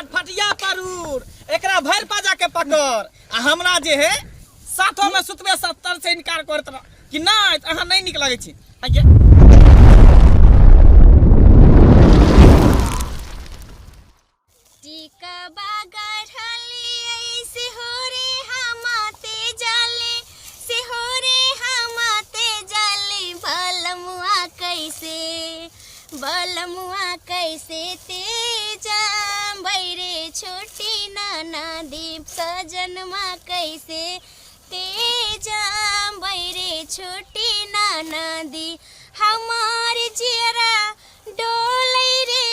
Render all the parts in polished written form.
फटफटिया परूर एकरा भरि पाजा के पकड़ आ हमरा जे है साथो में सुतबे 70 से इनकार करत रह कि नहीं अहाँ नहीं निक लगै छी आगे टिकबा गढ़लियै सेहोरे हमाते जाले, सेहोरे हमाते जाले, बलमुआ कैसे, बलमुआ कैसे तेजा बैरे छोटी नाना दीप सजनमा कैसे तेजा बैरे छोटी नाना दी हमार जियरा डोलै रे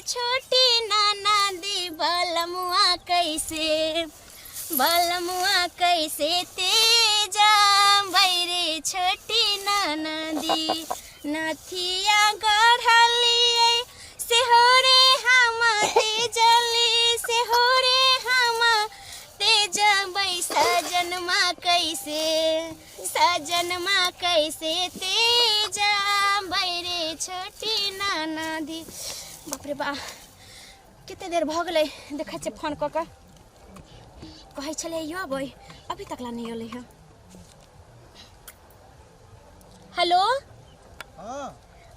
छोटी नाना दी बलमुआ कैसे, बलमुआ कैसे तेजा बैरे छोटी नाना दी नथिया गढ़लियै सेहोरे हम तेजली, सेहोरे हम तेजबै सजनमा कैसे, सजनमा कैसे तेजा बैरे छोटी नाना दी। बाप रे बा, कते देर भऽ गेलै। देखै छियै फोन कऽ कऽ कहै छलै यो अबै, अभी तक ला नहि अलै हँ। हेलो। हाँ।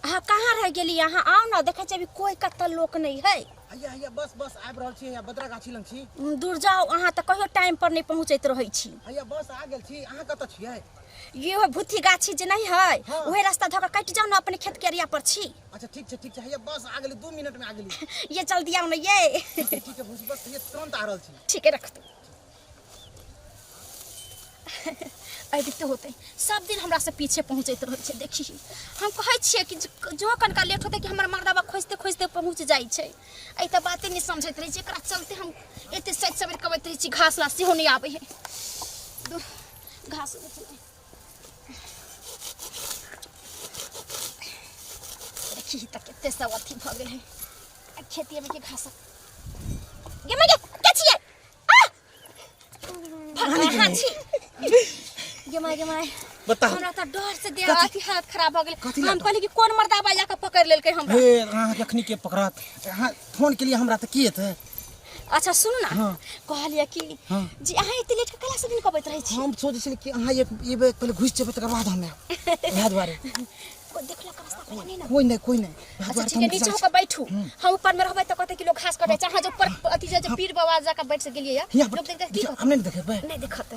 अहाँ कहाँ रहि गेली? अहाँ आउ ने, देखै छियै अभी कोई कतऽ लोक नहि है। हैया हैया, बस बस आबि रहल छी, हैया बदरा गाछी लग छी। दूर जाउ, अहाँ तऽ कहियो टाइम पर नहि पहुँचैत रहै छी। हैया बस आ गेल छी, अहाँ कतऽ छियै? ये हो भूथी गाछी जे नहीं है, हाँ। उहे रास्ता धऽ कऽ कटि जाउ ने, अपने खेत के एरिया पर छी। अच्छा ठीक छै ठीक छै, हैया बस आ गेली, 2 मिनट में आ गेली। ये जल्दी आउ ने ये। ठीक है ठीक है, बस बस ये तुरंत आ रहल छी। ठीक है रख दू। अबिते होतै, सब दिन हमरा से पीछे पहुँचैत रहै छै। देखी हम कहै छियै कि जो कनिका लेट होतै कि हमर मर्दाबा खोजते खोजते पहुँच जाइ छै। एहि तऽ बाते नहि समझैत रहै छै, एकरा चलते हम एते सैत सवेर कबैत रहै छी। घास ला सेहो नहि आबै है, घास देखी तऽ कते सब अथी भऽ गेल है आ खेतीमे के घास गे गे के छियै भगवान छी गे माय गे माय। बताउ। हमरा तऽ डर से देह कथी? अथी हालत खराब भऽ गेलै। कथी हम लए? कहली कि कोन मर्दाबा जाके पकड़ लेलकै हमरा। हे अहाँ जखनी के पकड़त, अहाँ फोन के लिए हमरा तऽ की हेतै? अच्छा सुनू ना, हाँ। कहलियै कि हाँ। जी अहाँ एते लेट के कला से दिन कबैत रहै छी? हम सोचै छली कि अहाँ एक एक बेर पहिले घुसि जेबै तकर बाद हम आयब, इएह दुआरे। कोई देखलक रास्ता पर नहीं ना? कोई नहीं कोई नहीं। अच्छा ठीक है, नीचे होकर बैठू, हम ऊपर में रहबै त कहते कि लोग घास कटै छै। अहाँ जे ऊपर अथी जे पीर बाबा जाके बैठ से गेलियै या लोग देखते की हम नहीं देखेबै। नहीं देखते।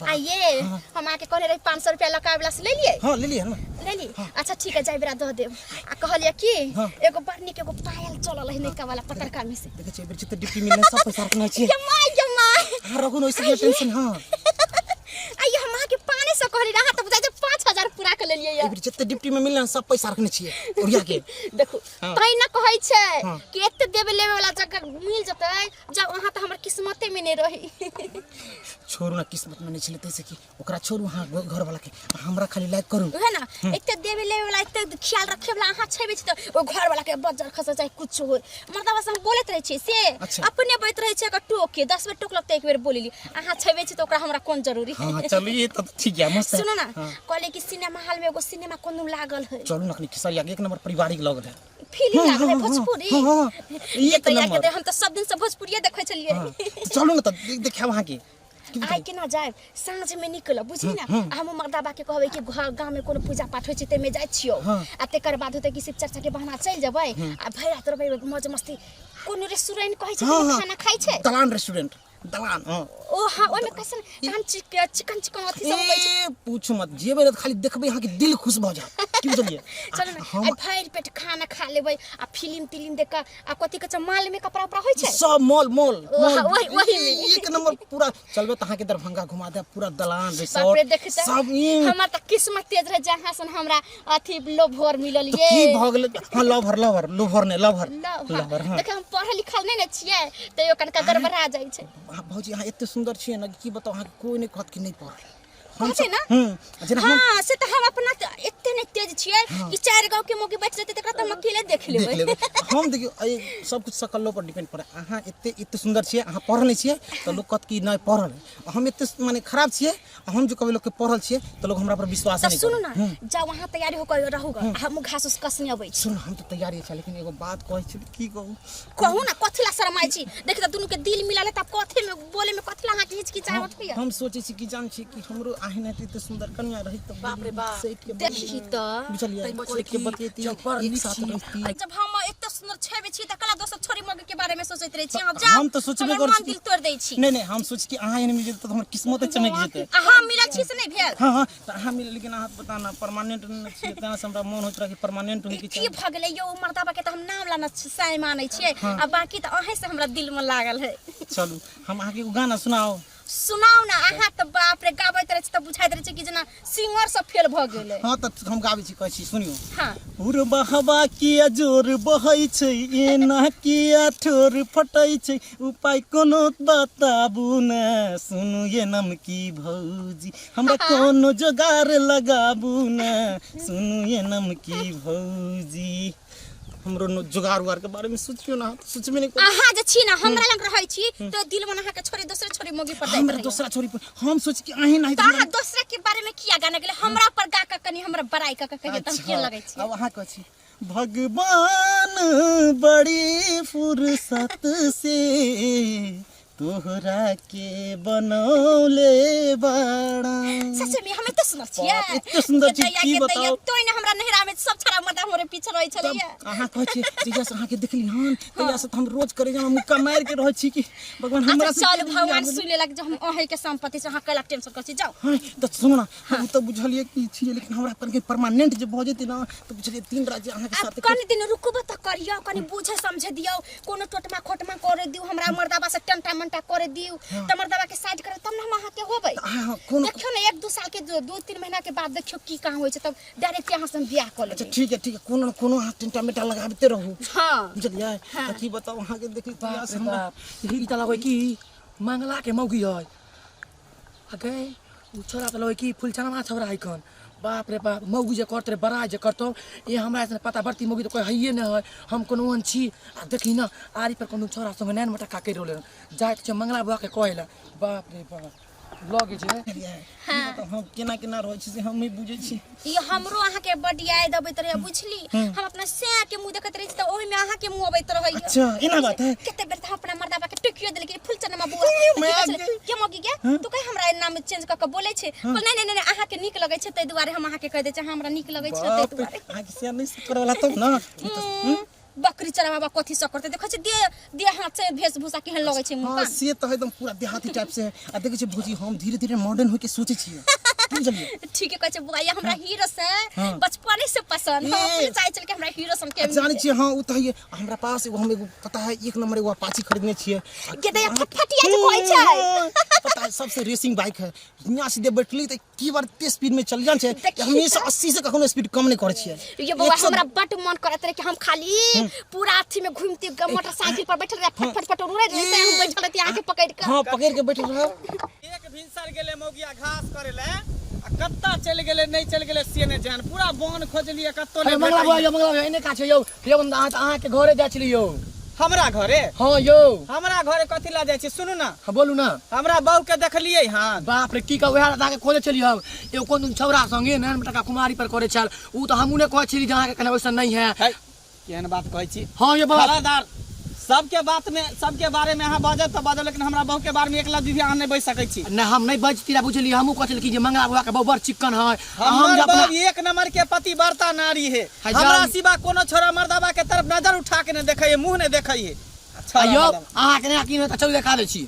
आ ये हम आके कहले रही 500 रुपया लका वाला से ले लिए? हां ले लिए ना। ले ली। अच्छा ठीक है, जाय बेरा दऽ देब। आ कहलियै कि हाँ। एगो बड़ नीक एगो पायल चलल है नैका वाला पतरका में से। देखै छियै बेर चित्त डिप्टी मिलने सब पैसा रखने छियै। गे my गे my. हां रखू न, ओइसे टेंशन। हां आ ये हम अहाँके पाने से कहली रहा तऽ बुझाइ छै 5000 पूरा कऽ लेलियै एहि बेर जते डिप्टी में मिलल सब पैसा रखने छियै ओरिया के। देखू हाँ। तै न कहै छै हाँ। कि एते देवे लेवे वाला जगह मिल जतै, जब अहाँ तऽ हमर किस्मते में नहि रही। छोड़ू ना, किस्मत में नहीं छलै तैसे कि ओकरा छोड़ू अहाँ घर वाला के, हमरा खाली लाइक करू। उहे ना, एते देवे लेवे वाला एते ख्याल रखे वाला अहाँ छेबे छी तऽ ओ घर वाला के बज्जर खसै चाहे कुछ होय, मर्दाबा से हम बोलैत रहै छियै से अच्छा। अपने बैत रहै छै अगर टोके 10 बेर टोकलक तऽ एक बेर बोलली, अहाँ छेबे छी तऽ ओकरा हमरा कोन जरूरी। हाँ चलिए तब ठीक है, मस्त है। सुनो ना, हाँ। कहले कि सिनेमा हॉल में एगो सिनेमा कोनो लागल है। चलू ना, अखनी खेसरिया के एक नंबर पारिवारिक लगल है। फिल्म हाँ, लागल है हाँ, हाँ, भोजपुरी। हाँ, हाँ, ये एक तो यार नंबर। के हम तो सब दिन से भोजपुरिये देखै छलियै। हाँ, तो चलू ना तब देखाब अहाँ के। आइ केना जायब, साँझ में निकलब बुझली ना। आ हम मर्दाबा के कहबै कि घर गाँव में कोनो पूजा पाठ होइ छै ताहिमे जाइ छियौ। हाँ। आ तेकर बाद होतै कि शिव चर्चा के बहाना चलि जेबै आ भरि रात रहबै मौज मस्ती। कोनो रेस्टोरेंट कहै छै हाँ, ताहिमे हाँ। खाना खाइ छै। दलान रेस्टोरेंट, दलान। हाँ। ओ हाँ, ओहिमे कैसन काम चिकन चिकन अथी सब होइ छै। ए पूछू मत, जेबै ने तऽ खाली देखबै अहाँके दिल खुश भऽ जायत, की बुझलियै? चलू ना, हम आइ भरि पेट खाना खा लेबै आ फिल्म तिलिम देख कऽ। आ कथी कहै छै मॉल में कपड़ा उपड़ा होइ छै? सब मॉल, मॉल, ओ, मॉल। हाँ, वही, वही में। एक नंबर पूरा। चलबै तऽ अहाँके दरभंगा घुमा देब, पूरा दलान बाप रे, रिसोर्ट देखते सब। ई हमर तऽ किस्मत तेज रहे जहाँ सन हमरा अथी लोभर मिलल तऽ ये। की भऽ गेलै? हाँ लवर, लवर, लोभर नहि, लवर। लव, हाँ। लवर, हाँ। देखे हम पढ़ल लिखल नहि ने छियै तैयो कनिका गड़बड़ा जाइ छै। अहाँ भौजी अहाँ एते सुन्दर छियै ने कि की बताउ, अहाँके कोई नहि कहत कि नहि पढ़ल। हम कहबै ना जेना हम हाँ से तऽ हम अपना तऽ एते नहि तेज छियै कि चारि गाँव के मौगी बैठ जेतै तकरा तऽ हम अकेले देख देख लेबै लेबै हम देखियौ एहि सब कुछ सकलो पर डिपेंड पड़े अहाँ एते एते सुन्दर छियै अहाँ पढ़ल नहि छियै तऽ लोक कहत कि नहि पढ़ल है हम एते माने खराब छियै आ हम जो कभी लोकके पढ़ल छियै तऽ लोक हमरा पर विश्वास तऽ नहि सुनू करत। ना जाउ अहाँ तैयारी होकर रहू ग हम घास उस कसने अबै छी सुन हम तऽ तैयारी छै लेकिन एगो बात कहै छी की कहू कहू ना कथी ला शरमाइ छी देख तऽ दुनू के दिल मिलल है तब कथी में बोले में कथी ला अहाँके हिचकिचाहट होइया हम सोचै छी कि जान छी कि हमरो आहे नहि एते सुन्दर कन्या रही तऽ बाप रे बाप। सैठ के देखी तऽ बुझलियै तै सैठ के की बतियेती जब बड़ एक नीक साथ छी। रहती जब हम एते सुन्दर छेबे छी तऽ कला दोसर छोरी मौगी के बारे में सोचैत रहै छी अहाँ जाउ हम तऽ सोचबे हमर करै मन छी दिल तोड़ दै छी नहि नहि हम सोच कि अहाँ एहन मिल जेतै तऽ हमर किस्मते चमकि जेतै अहाँ मिलल छी से नहि भेल हाँ हाँ तऽ अहाँ मिल लेकिन अहाँ पता ना परमानेंट नहि छियै तेँ से हमरा मोन होइत रहै कि परमानेंट होइके की चाही भऽ गेलै यौ मर्दाबा के तऽ हम नाम लाना साय मानै छियै आ बाकी तऽ अहीं से हमरा दिल में लागल है चलू हम अहाँके एगो गाना सुनाउ सुनाउ ना अहाँ तऽ बाप रे गाबैत रहै छी तऽ बुझाइत रहै छै कि जेना सिंगर सब फेल भऽ गेलै हाँ तऽ हम गाबै छी कहै छी सुनियौ हाँ पूर्व हवा किया जोर बहै छै एना किया ठोर फटै छै उपाय कोनो बताबू ने सुनू ये नमकी भौजी हमरा कोनो जोगार लगाबू ने सुनू ये नमकी भौजी हमरो नो जोगार उगार के बारे में सोचियो ना सोचबे नहीं करू। अहाँ जे छी ना हमरा लग रहै छी तऽ दिल में अहाँ के छोड़ी दोसरे छोड़ी मोगी पर जाइत हमरा रहैया। दोसरा छोरी पर हम सोच कि अहीं नहीं तऽ अहाँ दोसरा के बारे में किया गाना गेलै हमरा पर गा के कनी हमरा बड़ाई कऽ के कहियो तऽ हम के लगै छी अब अहाँ कहै छी भगवान बड़ी फुर्सत से तोहरा के बनौले बाड़ा सच में हम एते सुन्दर छियै बाप, एते सुन्दर छी, के दैया, की के दैया, बताउ? तोय ने हमरा नैहरा में सब छड़ा मर्दा हमरे पीछे रहै छलैया तब अहाँ कहै छियै जहिया से अहाँके देखली हन तहिया से तऽ हम रोज करे जामा मुक्का मारि के रहै छी कि भगवान हमरा अच्छा से चल भगवान सुन लेलक जे हम अहीं के संपत्ति से अहाँ कैला टेंशन करै छी जाउ हाँ तऽ सुनू ना हम तऽ बुझलियै कि छियै लेकिन हमरा कनि परमानेंट जे भऽ जेतै ना तऽ बुझलियै दिन राति जे अहाँके आब साथ कनि दिन रुकबो तऽ करियौ कनि बुझे समझे दियौ कोनो टोटमा खोटमा करे दियौ हमरा मर्दाबा से टंटा मंटा करे दियौ तऽ मर्दाबा के साइड करे तब ने हम अहाँके होबै हाँ हाँ कोनो देखियौ ने एक दू साल के दू तीन महीना के बाद देखियौ की कहाँ होइ छै तब डायरेक्ट अहाँ से हम बियाह कऽ अच्छा लेबै ठीक है ठीक है कोनो न कोनो अहाँ टेंटा मेटा लगाबिते रहू हाँ बुझलियै हाँ। तऽ की बताउ अहाँके देखली बाप तहिया से रे हमरा बाप ई तऽ लगै कि मंगला के मौगी है आ गए उ छोरा तऽ लगै कि फुलचनमा छोरा है कन बाप रे बाप मौगी जे करत रे बड़ा जे करतौ ये हमरा ऐसन पता बरती मौगी तऽ कोई हइए नहि है हम कोनो ओहन छी आ देखी ना आरी पर कोनो छोरा संगे नैन मोटा काके रोले जाइत छै मंगला बुआ के कहै ला बाप रे बाप लगे छै बुझलियै की बताउ हम केना केना रहै छी से हम नहि बुझै छी ई हमरो अहाँके बड याद अबैत रहै बुझली हम अपना सैया के मुंह देखैत रहै छी तऽ ओहिमे अहाँके मुंह अबैत रहै अच्छा एना बात है कते बेर तऽ हम अपना मर्दाबा के टोकियो देलकै फुलचनमा बुआ मैं की कहै छलै, आगे। के मौगी गे तू कहे हमरा नाम चेंज कऽ के बोलै छै बोल नहीं नहीं नहीं अहाँके नीक लगै छै ताहि दुआरे हम अहाँके कहि दै छी हमरा नीक लगै छै ताहि बाप रे दुआरे अहाँके से नहि करे वाला तब ना बकरी चराबा कथी सब करते देखै छी देह देह हाथ से वेशभूषा केहन लगै छै मुँह हाँ से तऽ एकदम पूरा देहाती टाइप से है आ देखै छियै भौजी हम धीरे धीरे मॉडर्न होके सोचै छियै बुझलियै ठीके कहै छै बुआ ये हमरा हीरो से हाँ। बचपने से पसंद हम ए। अपने चाहै छल कि हमरा हीरो सन के जानै छियै हाँ ओ तऽ है हमरा पास एगो हम एगो पता है एक नंबर एगो अपाची खरीदने छियै गे दैया फटफटिया जे कहै छै हाँ, पता है सबसे रेसिंग बाइक है यहाँ सीधे बैठली तऽ की बार तेज स्पीड में चल जान छै देखी हमेशा 80 से कखनो स्पीड कम नहीं करै छियै ये बौआ 100 हमरा बड मन करैत रहे कि हम खाली पूरा अथी में घूमती मोटरसाइकिल पर बैठल रहे फट फट फट उड़ैत रहे हम बैठल रहती अहाँके पकड़ के हाँ पकड़ के बैठल रह एक भिनसर गेलै मौगिया घास करे ले आ कत्ता चलि गेलै नहि चलि गेलै से नहि जान पूरा बन खोजलियै कत्तो अरे नहि मंगला बुआ भेटलै। यौ मंगला बुआ एने का छै यौ यौ हम अहाँ अहाँके घरे जाइ छली यौ हमरा घरे हाँ यौ हमरा घरे कथी लए जाइ छी सुनू ना हाँ बोलू ना हमरा बहू के देखलियै हन बाप रे की कहू उएह अहाँके खोजै छली हम एगो कोन दिन छौड़ा संगे नैन टका कुमारी पर करै छल उ तऽ हमहूँ नहि कहै छली जे अहाँके कने वैसन नहि है है केहन बात कहै छी हाँ यौ बाबा खबरदार सबके बात में सबके बारे में अहाँ बाजब तऽ बाजब लेकिन हमरा बहू के बारे में एक लफ्ज भी अहाँ नहि बाजि सकै छी नहि हम नहि बजती रह बुझलियै हमहूँ कहै छली कि जे मंगला बुआ के बहू बड़ चिक्कन है आ हम हमर जे अपना बहू एक नंबर के पतिव्रता नारी है है हमरा जान। सिवा कोनो छोरा मर्दाबा के तरफ नजर उठा के नहि देखै है मुंह नहि देखै है अच्छा आ यौ अहाँके नहि यकीन होय तऽ चलू देखा दै छी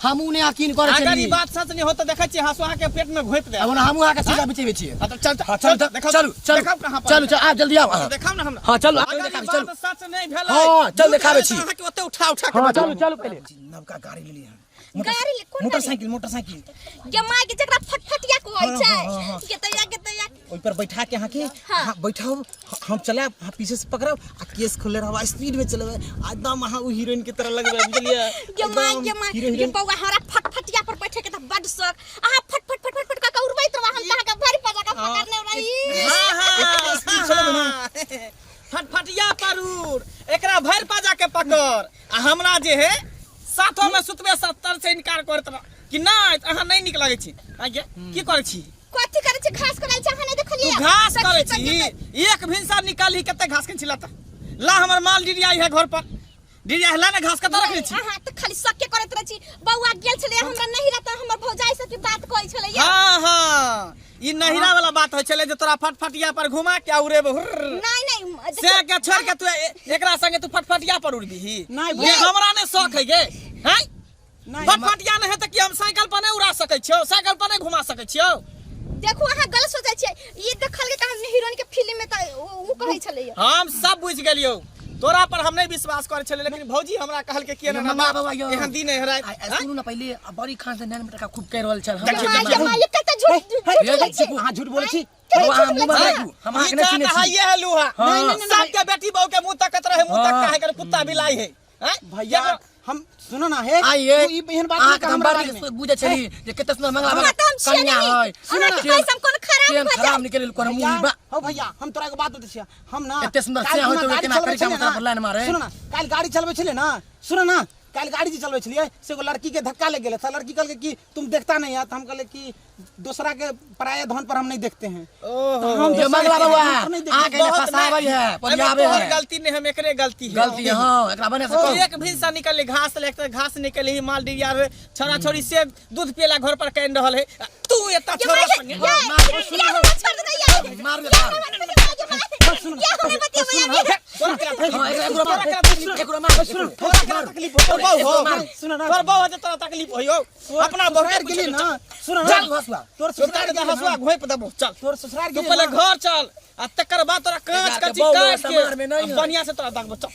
हमहूँ नहि यकीन करै अगर ई छली बात सच नहीं हो तऽ देखै छी हंसुआ के पेट में घोपि दे अब ओना हमहूँ अहाँके सीधा बिचेबै छियै हाँ, तऽ चल हाँ चलू देखाउ चलू चलू देखाउ कहाँ पर चलू चलू आब जल्दी आउ अहाँ देखाउ ना हमरा हाँ चलू आब अगर ई देखाबै चलू बात सच नहीं भेलै हाँ, चल देखाबै छी। अहाँके ओते उठा उठा के हाँ बजाउ। चलू चलू पहिले नवका गाड़ी लेलियै हन गाड़ी ले- कोन गाड़ी? मोटरसाइकिल मोटरसाइकिल गे माय के जकरा फटफटिया कहै हाँ, छै हाँ, हाँ, हाँ। गे तैया गे तैया ओहि पर बैठा के अहाँके हाँ। अहाँ बैठाउ हम चलायब अहाँ पीछे से पकड़ब आ केस खोलले रहब आ स्पीड में चलेबै आ एकदम अहाँ ओ हीरोइन के तरह लगबै बुझलियै गे माय एकदम गे माय हीरो गे हीरोइन बौआ हमरा फटफटिया पर बैठे के तऽ बड शौक अहाँ फटफट फटफट फट कऽ के उड़बैत हम त अहाँके भरि पजा के पकड़ने रही। हाँ हाँ, फटफटिया परूर एकरा भरि पाजा के पकड़ आ हमरा जे है साथो में सुतबे 70 से इनकार करत रह कि नहीं अहाँ नहीं निक लगै छी। आगे की करै छी? कथी करै छी? घास करै छी, अहाँ नहीं देखलियै? तू घास करै छी? एक भिनसा निकालही कते घास के छिलता ला, हमर माल डिरिया है घर पर, डिरिया है ला ना, घास कतऽ रखने छी? अहाँ तऽ खाली शक्के करैत रहै छी। बौआ गेल छलै हमरा नहिरा तऽ हमर भौजाई से की बात कहै छलै। हाँ हाँ, ई नहिरा वाला बात होइ छलै जे तोरा फटफटिया पर घुमा के उड़ेबो। नहीं नहीं, से के छोड़ के तू एकरा संगे तू फटफटिया पर उड़बिही? नहीं। ये हमरा ने शौक है गे हैं नहीं। फटफटिया नहीं है तऽ की हम साइकिल पर नहीं उड़ा सकै छियौ? साइकिल पर नहीं घुमा सकै छियौ? देखू, अहाँ गलत सोचै छियै। ई देखल के हम हीरोइन के फिल्म में तऽ उ कहै छलै। हम सब बुझि गेलियौ, तोरा पर हम नहीं विश्वास करै छलियै, लेकिन भौजी हमरा कहलकै कि एना मामा बाबा यौ। एहन दिन एहन राति। सुनू ना, पहिले आ बड़ी खान से नैन टका खूब कहि रहल छल। देखियौ, माय देखियौ। माय, कते झूठ झूठ बोलै छै। अहाँ झूठ बोलै छी। कते बौआ, झूठ अहाँ मुँह बोलै में छै। राखू, हम अहाँके ई नहि चिन्है तऽ छी। ये है लूहा। हाँ। नहीं, नहीं, नहीं, सबके बेटी बहू के मुंह तकत रहे, मुंह तक हाँ। काहे करे कुत्ता बिलाई है हैं? भैया, हम सुनो ना हे, आइए तू ई एहन बात नहीं अहाँके कह हम हमरा बड़ी बारे में। बुझै छली जे कते सुन्दर मंगला हमरा तऽ हम छियै कन्या नहीं। है। अहाँके केहन- पैसा हम कोनो खराब केहन भऽ जाए। खराब निकलि गेल कोनो भैया, मुँह बा। हो भैया, हम तोरा एगो बात बतै छियै। हम ना एते सुन्दर काल्हि से होइत खुना हुए गाड़ी केना चलबै करी के छलियै हम तोरा ना। पर लाइन मारे? सुनो ना, काल्हि गाड़ी चलबै छलियै ना, सुनो ना, काल्हि गाड़ी जे चलबै छलियै से एगो लड़की के धक्का लग गेलै। तऽ लड़की कहलकै कि तुम देखता नहीं है, तऽ हम कहलियै कि दूसरा के पराया धन पर हम नहीं देखते हैं। ओहो। हम ये दोसरा मंगला के बउआ, धन पर नहीं देखते। अहाँके बहुत फसाबै है, एहिमे पोलियाबै तोहर है। गलती नहीं, हम एकरे गलती है। गलती है, हाँ, एकरा बने से कहू। एक भिनसा निकलले घास ले त घास निकले ही माल डिरिया रहे, छोरा छोरी से दूध पियला घर पर can रहल है, तू एता ये छोरा माय, संगे। ये, मार, ये हमरा छोड़ दे ये। मारू, ये मारू। हमरा बतिया, ये हमरा बतिया, ये तोरा केना तकलीफ हाँ, एकरा- एकरो मार, तोरा केना तकलीफ एकरो मार, सुनो, तोरा केना तकलीफ हो? तोर बहू हो, सुनो, सुनो ना। तोर बहू हो जे तोरा तकलीफ होइयो। अपना बहू के ससुरार गेली ना, सुनो ना, चल हसुआ। तोर तोर ससुरार के गेली हसुआ ना, घोइप देबो, चल तोर ससुरार तू गेली पहले ना। घर चल आ तकर बाद तोरा कांच एकरा के कच्ची बहू काट समार में के नहीं आ है। बढ़िया से तोरा दगबो। चल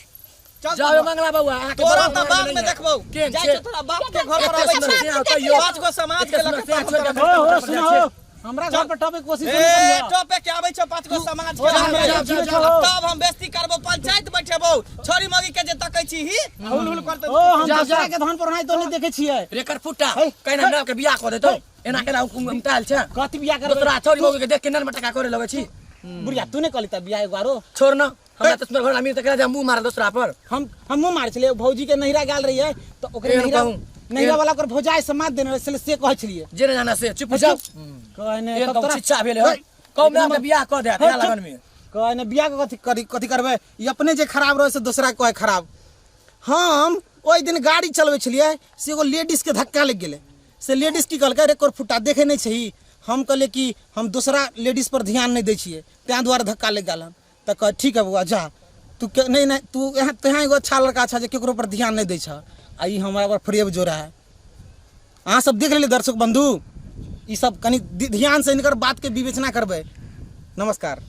चल, जाओ मंगला बउआ, अहाँके तोरा बउआ तऽ बाद नहीं में है। देखबौ। केहन जाइ छै? छौ तोरा बाप के घर पर एते आबै सुन्दर छै से आओ तैयो। पाँच गो समाज एते के सुन्दर लऽ से के छोड़ि के हो हो, घर पर सुनो जाइ हो, छै। हमरा घर पर टपे के कोशिश ए नहीं करियो। टोपे के आबै छौ पाँच गो समाज के जाओ, लऽ के। जाओ, जाओ, जाओ। तब हम बेइज्जती करबो, पंचायत बैठेबो, छोरी मगी के जे तकै छी ही हुल हुल करतै। ओ हम जाओ, दोसरा जाओ। के धन पर नहीं तो नहीं देखे छियै। रेकर फुट्टा हे, कहिना नाम के बियाह कऽ देतौ, एना केना उमतायल छै? कथी बियाह करबै? दोसरा छोरी मौगी के देख के नर मटका करे लगै छी। बुढ़िया, तू नहीं कहली त बियाह एगो आरो? छोड़ न, हमरा तऽ सुन्दर घर अमीर तऽ केना जा मुँह मारल दोसरा पर? हम हम मुँह मारै छलियै? भौजी के नहिरा गेल रहियै तऽ ओकरे एहन नहिरा कहूँ, नहिरा एहन- वाला ओकर भौजाई से मात देने रहै छलै, से कहै छलियै। जे न जाना से चुप हो जाओ। कहने एहन तब कहूँ तोरा शिक्षा भेल है कौ में के बियाह कऽ देत हे, इएह चुप। लगन में। कहने बियाह के कथी करी, कथी करबै? ई अपने जे खराब रहै से दोसरा के कहै खराब। हम ओहि दिन गाड़ी चलबै छलियै से एगो लेडीज के धक्का लागि गेलै, से लेडीज की कहलकै, अरे कोर फुट्टा देखै नहि छही? हम कहलियै कि हम दोसरा लेडीज पर ध्यान नहि दै छियै, ताहि दुआरे धक्का लागि गेल हन। तऽ कह ठीक है बौआ, जा तू के नहीं नहीं, तू यहाँ तहाँ एगो अच्छा लड़का छह जे केकरो पर ध्यान नहीं दै छह, आ ई हमरा पर फरेब जोड़ा है। अहाँ सब देख लेलियै दर्शक बंधु, ई सब कनि ध्यान से हिनकर बात के विवेचना करबै। नमस्कार।